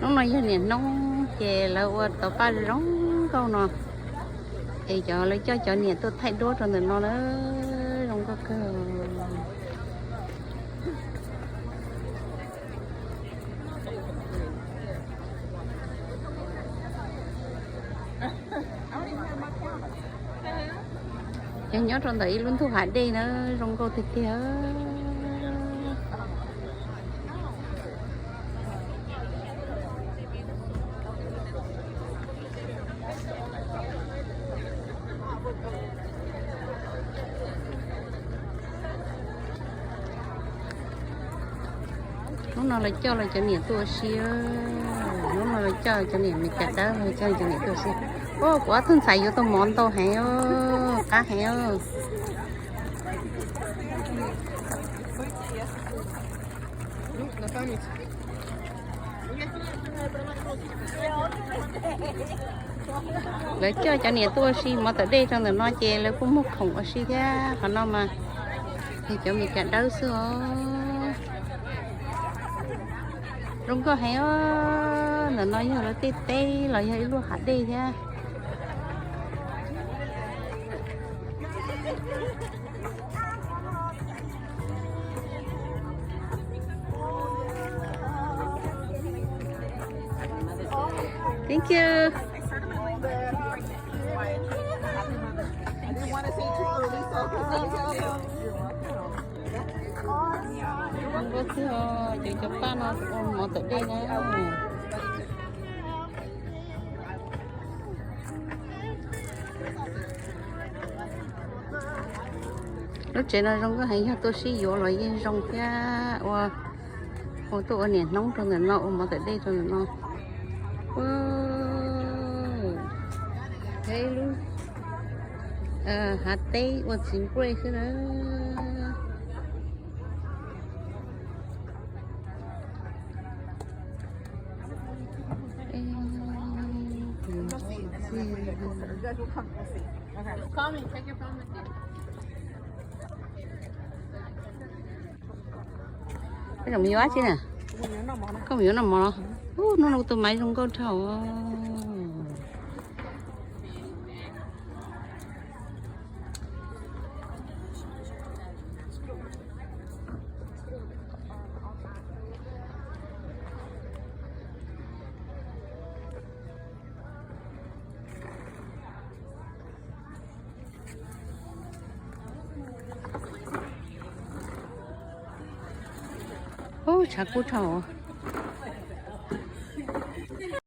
Hnub no yog niam hnub ces lawv ua tau paj zoo nkauj no, es cov lawv coj cov niam tuaj thaij duab rau ntawm no na, zoo nkauj kawg. Yog nyob rau ntawm ib lub ntug hav dej na, zoo nkauj tiag tiag. Hnub no lawv coj lawv cov niam tuaj ua si, hnub no lawv coj cov niam Meskas dawb, coj cov niam tuaj ua si. Kuv ob tug ntxhais yuav tau mov ntau heev, qab heev. Lawv coj cov niam tuaj ua si mov tawm dej rau ntawm no ces lawv kuj muag khoom ua si thiab. Qhov no mas yog cov Meskas dawb xwb os. Zoo nkauj heev os. Ntawm no yog lawv tej teb los yog ib lub hav dej thiab. Thank you. Zoo nkauj xwb os, ces cov paj no ua mov tawm dej na. Lub tsev no zoo nkauj heev, yog tuaj sib yuav los yeej zoo thiab. Ua, ua tuaj ua niam hnub rau ntawm no, ua mov tawm dej rau ntawm no. Yog ib lub hav teb ua txiv nplej xwb na. Koj mus yuav dab tsi na? Koj mus yuav noj mov los? Ub, hnub no kuv tus maiv zoo nkauj dhau. Ub, tshav kub dhau.